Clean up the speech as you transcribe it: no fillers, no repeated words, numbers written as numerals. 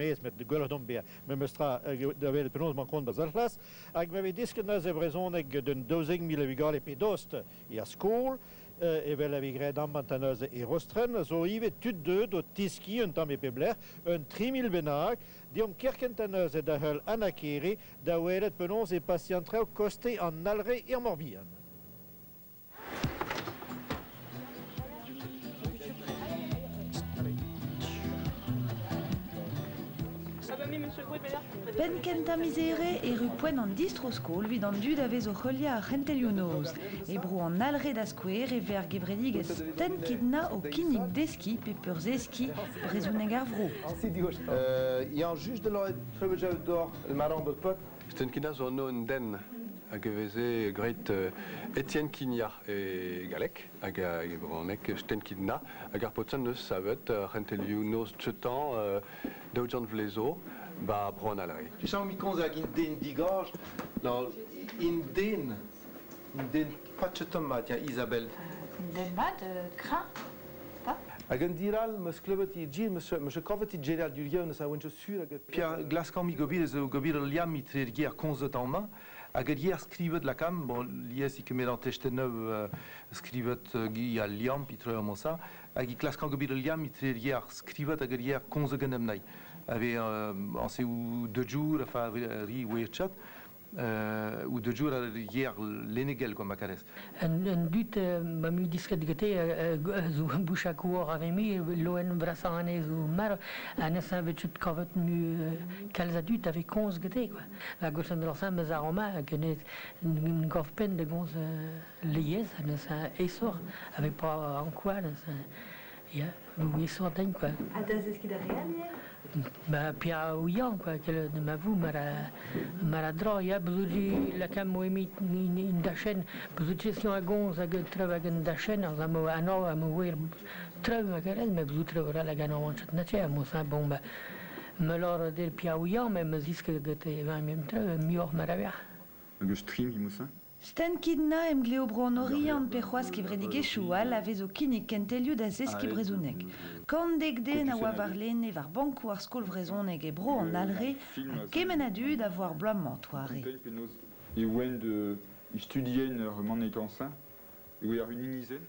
Maez, met gwelloc'h deomp bezañ memes tra da welet penaos emañ kont da c'hlas. Hag ma vez desket neuze brezhoneg d'un 12 000 a vugale pe dost er skol, evel a vez graet amañ da neuze e Rostrenn, a zo ivez tud deuet o teskiñ un tamm e pep lec'h, un 3000 bennak. Deomp kerkent da neuze da heul Anna Kere da welet penaos e pase an traoù koste an Alre er Morbihan. Penn kentañ miz Here erru poent an distro-skol evit an dud a vez o heuliañ ar c'hentelioù-noz. E bro an Alre da skouer e vez ar gevredigezh Sten Kidna o kinnig deskiñ pe peurzeskiñ brezhoneg ar vro. Sten Kidna zo anv un den hag e veze graet Etienne Kigna e galleg hag e brezhoneg Sten Kidna hag ar paotr-se neus savet c'hentelioù noz tcheutañ daou vlez zo ba Bro an Alre. Tu sens mi komz hag in den digorj. Non, in den, in den patchetom mat, ya Isabelle. Un den mat, kreñv, pa? Hag un diral, meus klevet i gir, meus kavet i Gerald Durien, eus a oen sur hag Pia glaskan mi gobir eus gobir ul liamm etre er ger komzet amañ hag er ger skrivet lakam, bon, lies i kemer an testenneù skrivet gi al liamm pitre amañ sa, hag i klaskan gobir ul liamm etre er ger skrivet hag er ger komzet ganem nei. Ave an se ou de jour, enfin, ri ouer chat, ou de jour ar ger lennegel, quoi, ma karez. Un dud ma mu disket gete zo bouch a kouor ave mi loen brasañ anez zo mar a nes a vet kavet mu kalz a dud ave komz gete quoi. La gosan de l'ensemble meus ar roma genet un gorf pen de gonz liez nes a esor ave pas en quoi nes ya ou esor den quoi. Ha da zeskiñ da real ivez? Ba pia ouian quoi kel ma vou mara dra ya bezout la kam mo emi in dachen bezout sion a gonz hag trev hag un dachen ar mo ano a mo wir trev ma karez ma bezout trev ra la gan an chat nache mo sa bon ba me lor del pia ouian me me ziske gete va mem trev mioc'h mara ver. Hag eus trim himousa? Sten Kidna emgleo bro an Oriant pe c'hoazh kevredigezhioù all a vez o kinnig kentelioù da zeskiñ brezhoneg. Kant dek den a oa warlene war bankoù ar skol vrezhoneg e bro an Alre ha kement a dud a vo ar bloaz-mañ toare. E oen de studien ur manekañsañ, e oe ar un inizen.